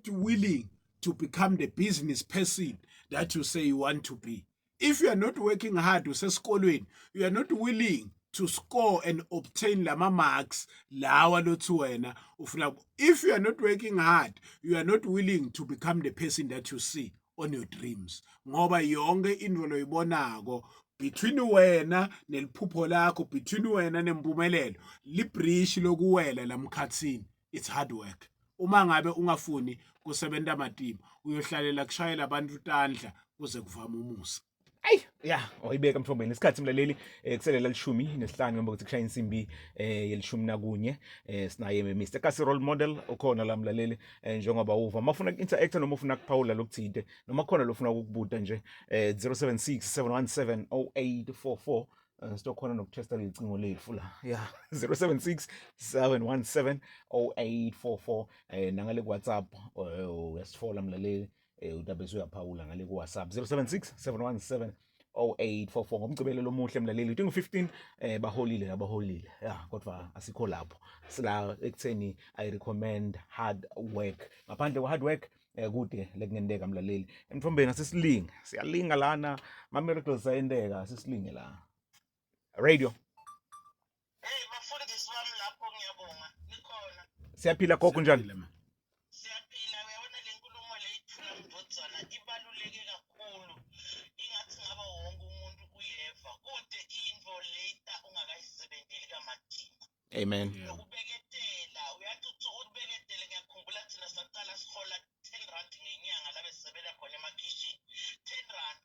not willing to become the business person that you say you want to be. If you are not working hard usesikolweni, you are not willing to score and obtain lama marks lawa lothi wena ufuna. If you are not working hard, you are not willing to become the person that you see on your dreams, ngoba yonke into loyibonako between wena neliphupho lakho, between wena nempumelelo, libridge lokuwela lamkhathini, it's hard work. Uma ngabe ungafuni kusebenta matima, uyohlalela kushayela abantu tandla kuze kuvame umusa. Ayi ya, wayibeka mthombeni isikhathi, mlaleli. Kuselela 15 ngoba kuthi kushaya insimbi ye-11. Sinaye Mr Kasi Role Model ukhona la, mlaleli. Njengoba uva, mafuna ku-interact noma ufuna kuphawula lokuthide noma khona lofuna ukukubuta nje, 076 717 0844. Sitokhona nokuthesta lecingo lethu la ya 076 717 0844. Nangale ku WhatsApp uyasithola, mlaleli. Utabe usuyaphawula ngale ku WhatsApp 076 717 0844. Ngomgcibelo lomuhle, mlaleli, 15 baholile labaholile ya, kodwa asikho lapho, sila ekutheni I recommend hard work. Ngaphandle kwa hard work kude lekungenteka, mlaleli. Emthombeni asisilinge, siyalinga lana, ma miracles ayenteka, asisilinge la radio. Hey bafundisi bami lapho, ngiyabonga. Nikhona? Siyaphila gogo, njani? Siyaphila, ma. Siyaphila. Uyabona le nkulumo le ithula mdvodzana ibaluleke kakhulu. Ingathi ngaba wonke umuntu uyeva. Kude into leta ungakayisebenteli kamatima. Amen. Nokubeketela, uyathi uthi ukubeketele. Ngiyakhumbula thina saqala sihola R10 ngenyanga la besisebenza khona emakhishini. R10.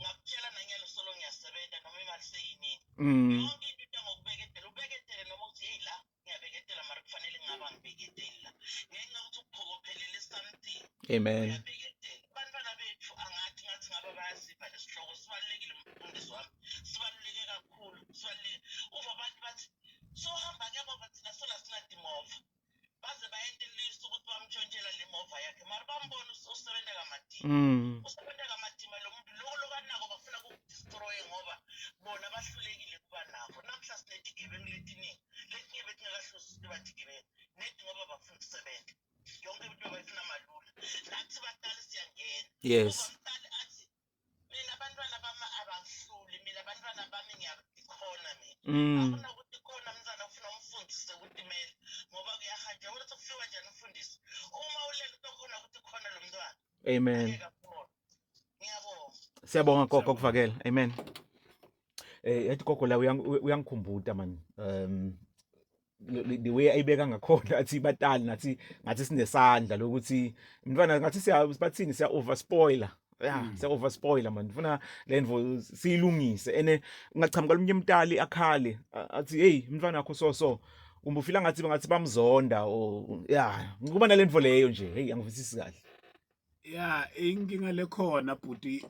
Ngakutshela nanyalo solo ngiyasebenza noma imali seyiningi. Yonke into ita ngokubeketela, ubeketele noma uthi, "Hey, la ngiyabeketela, mara kufanele ngingaba ngibeketeli la," ngenxa yokuthi uphokophelele something. Amen. Uyabeketela. Abantwana bethu angathi ngathi ngabe bayasipha lesihloko, sibalulekile mfundisi wami, sibaluleke kakhulu, sibaluleke. Uva abantu bathi sohamba ke baba, thina sola sinadimova, baze bayentelisa ukuthi bamtshontshela le mova yakhe, mara bambona usebenza kamatima. Usebenza kamatima lo muntu, loko lokanako bafuna kukudestroye ngoba bona bahlulekile kuba nako. Namhla sinetigebengu letiningi, letinye betingakahlosi ukuthi batigebengu neti ngoba bafuna ukusebenza, yonke into bayifuna malula. Nathi batali siyangena. Uva mtali athi, "Mina abantwana bami abangihluli, mina abantwana bami ngiyatikhona mina." Akunakuthi khona mntwana ufuna umfundise ukutimela ngoba kuyahanjwa ukuthi kufiwa njani umfundisi uma ulele utokhona ukuthi khona lo mntwana. Amen. Angeke akhona. Ngiyabonga. Siyabonga gogo kuvakela. Amen. Yathi gogo la uyangikhumbuta man, the way ayibeka ngakhona, athi batali nathi ngathi sinesandla lokuthi umntwana ngathi siya, bathini, siya over spoiler ya. Siya over spoiler man, ngifuna lendvo siyilungise ene ungachamuka lumnye umntali akhale athi, "Hey, umntwana wakho so so," kumbe ufila ngathi bamzonda or ya kuba nalendvo leyo nje. Hey, angivisisi kahle. Ya, inkinga lekhona bhuti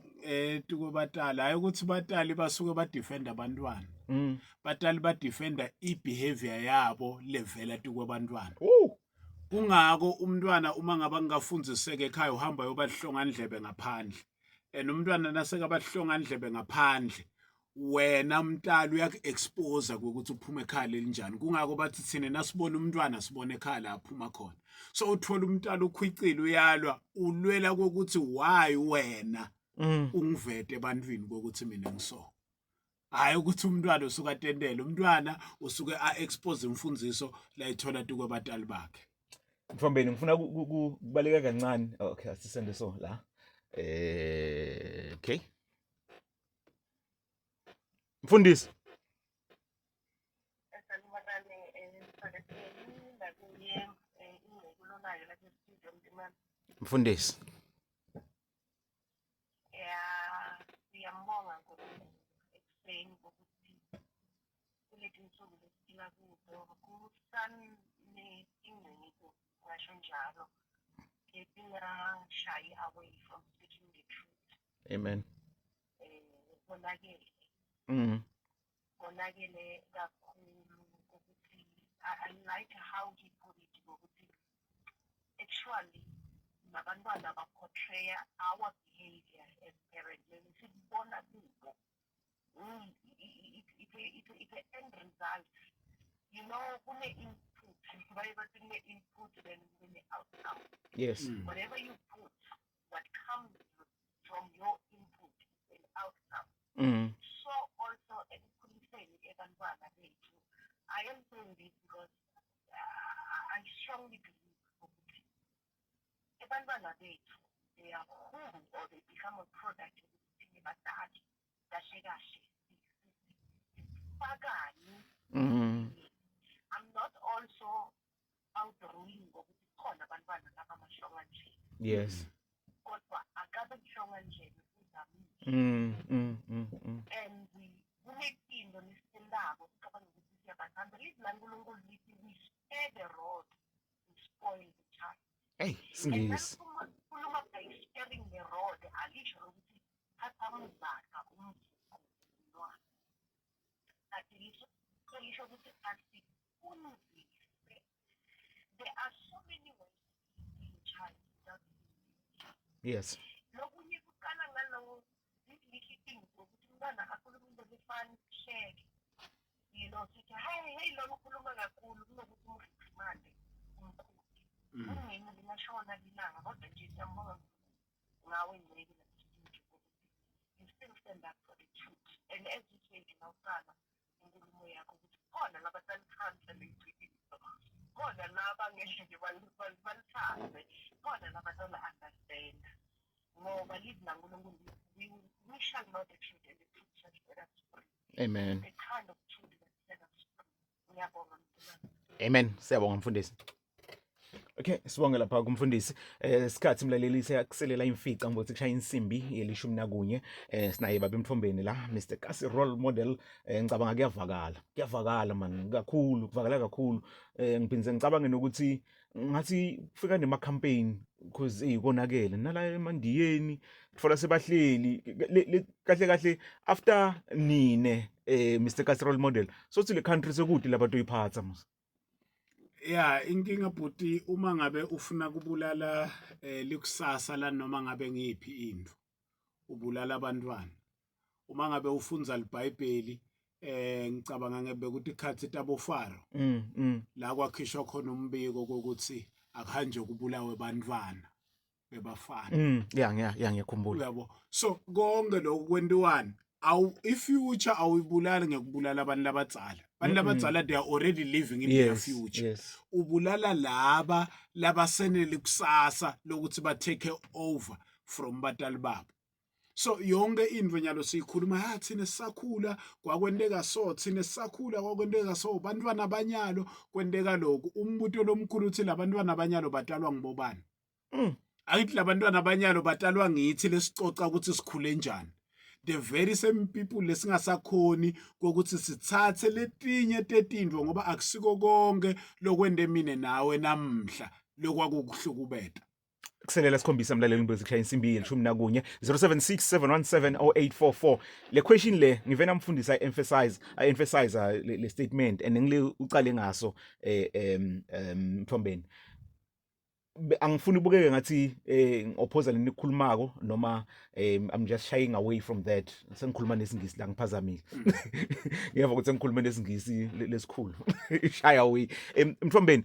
tuko batali, hayi ukuthi batali basuke badefend abantwana. Batali badefenda i-behavior yabo levela tuko abantwana. Kungako umntwana uma ngabe angafundziseke ekhaya uhamba yoba hlongandlebe ngaphandle, and umntwana naseka bahlongandlebe ngaphandle, wena mntali uyaku-expose ukuthi uphume ekhaya lelinjani. Kungako bathi thina nasibona umntwana sibona ekhaya la aphuma khona. So uthola umntwana ukhwicile, uyalwa, ulwela kokuthi why wena ungivete ebantwini kokuthi mina ngiso. Hayi ukuthi umntwana usuka atendele, umntwana usuke a-expose imfundiso layithola tukwe batali bakhe. Mthombeni, ngifuna kubaleka kancane. Okay, asisende so la. Okay. Mfundisi. Sanibonani emphakathini nakuye ingceku lonayo lapha estudio Mntimane. Mfundisi. Ya, siyambonga uNkulunkulu ekuseni ukuthi kuleti nsuku lesiphila kuzo kusanetingceku, ngasho njalo, letingashayi away from speaking the truth. Amen. Konakele. Konakele kakhulu ukuthi I like how he put it ngokuthi actually nabantwana baportray our behavior as parents, sikubona kubo. It's a end result, kune input. Baye bathi kune-input then kune-outcome. Yes. Whatever you put, what comes from your input is an outcome. So also ekukhuliseni ebantwana bethu, I am saying this because I strongly believe ukuthi ebantwana bethu, they are who or they become a product ukuthi thina batali kahle kahle sifakani. I'm not also outruling ngokuthi khona abantwana labamahlongandlebe, kodwa akabe kuhlongandlebe uzamile. And we kunetinto lesitentako sicabanga ukuthi siyabathanda. Lithi laNkulunkulu lithi we spare the rod, we spoil the child. Hey, And singisi. nalikhuluma by sparing the rod, alisho lokuthi thatha umzaka umzuku umntwana, kanti lisho ukuthi asifundise. There are so many ways to discipline a child without being Lokunye kuqala ngalowo these little things, ukuthi umntwana akhuluma into lefani, kuhleke, sithi hey, hey, lona ukhuluma kakhulu, kunokuthi umreprimande, umkhulu. Kungeni lingashona lilanga, kodwa nje siyambonga ngawe ngeke nastudio ukuthi you still stand up for the truth. And as you said nawuqala inkulumo yakho ukuthi khona labatalithanda leqiniso, khona labangeke balithathe, khona labatala-understand, ngoba livi laNkulunkulu, we shall know the truth and the truth shall set us free. Amen. The kind of truth that set us free. Ngiyabonga, mntwana. Amen. Siyabonga, mfundisi. Okay, sibonge lapha kumfundisi. Isikhathi, mlaleli, siyakuselela imfica ngokuthi kushaya insimbi yel-11. Sinaye baba emthombeni la, Mr Kasi Role Model. Ngicabanga kuyavakala. Kuyavakala man kakhulu, kuvakala kakhulu. Ngiphindze ngicabange nokuthi ngathi kufika nema campaign because eyikonakele nala emandiyeni thola sebahleli kahle kahle after nine, Mr Kasi Role Model, sothi le country sekude labantu oyiphatha mos. Ya, inkinga bhuti, uma ngabe ufuna kubulala likusasa la noma ngabe ngiyiphi into, ubulala abantwana. Uma ngabe ufunza liBhayibheli, ngicabanga ngebe ukuthi ikhathi tabo Faro la kwakhishwa khona umbiko kokuthi akuhanje kubulawe abantwana bebafana. Yeah, ngiyakhumbula. Uyabo, so konke lokhu kwentiwani awu i-future awuyibulali ngekubulala abantu labadzala. Abantu labadzala, they are already living in their future. Ubulala laba labasenele kusasa lokuthi ba take over from batali babo. So yonke into nyalo siyikhuluma, ha, thina sisakhula kwakwenteka so, thina sisakhula kwakwenteka so, bantwana abanyalo kwenteka lokhu. Umbuto lomkhulu uthi labantwana abanyalo batalwa ngibobani? Akithi labantwana abanyalo batalwa ngithi lesicoca ukuthi sikhule njani, the very same people lesingasakhoni kokuthi sithathe letinye tetintfo, ngoba akusiko konke lokwente mine nawe namhla lokwakukuhlukubeta. Kuselela sikhombisa, mlaleli, ngibese kushaya insimbi ye-11, 076 717 0844. Le question le ngive namfundisa I emphasize le statement and ngile ucale ngaso, mthombeni. Angifuni ubukeke ngathi ngophosa lenikhulumako noma I'm just shying away from that. Sengikhuluma nesingisi la, ngiphazamile, ngiyeva ukuthi sengikhuluma nesingisi lesikhulu, shy away. Mthombeni,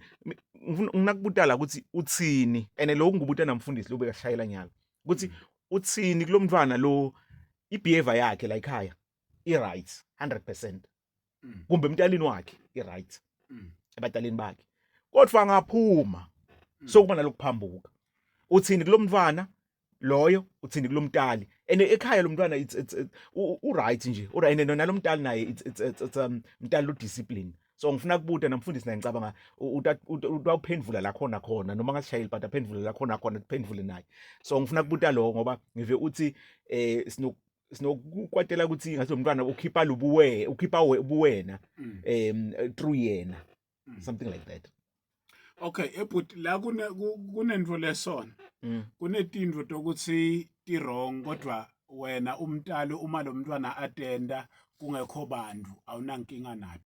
nginakubutala ukuthi uthini, and lo ngibuta namfundisi lo bekashayela nyalo ukuthi uthini kulomntwana lo i-behavior yakhe la ekhaya i-right 100%, kumbe emntalini wakhe i-right, ebatalini bakhe, kodwa angaphuma sokuba nalokuphambuka, uthini kulomntwana loyo, uthini kulomntali? And ekhaya lo mntwana it's u right nje, u right, and nalomntali naye it's mntali lo discipline. So ngifuna kubuta namfundisi naye, ngicabanga utawuphendvula la khona khona, noma ngasishayeli, but aphendvule la khona khona, kuphendvule naye. So ngifuna kubuta lo ngoba ngive uthi sinokukwatela ukuthi ngathi lo mntwana ukhipha lubuwe, ukhipha ubuwena through yena, something like that. Okay, ebhuti, la kunento lesona, kunetintfo tokuthi ti-wrong, kodwa wena umntali uma lo mntwana atenda kungekho bantu awunankinga nato.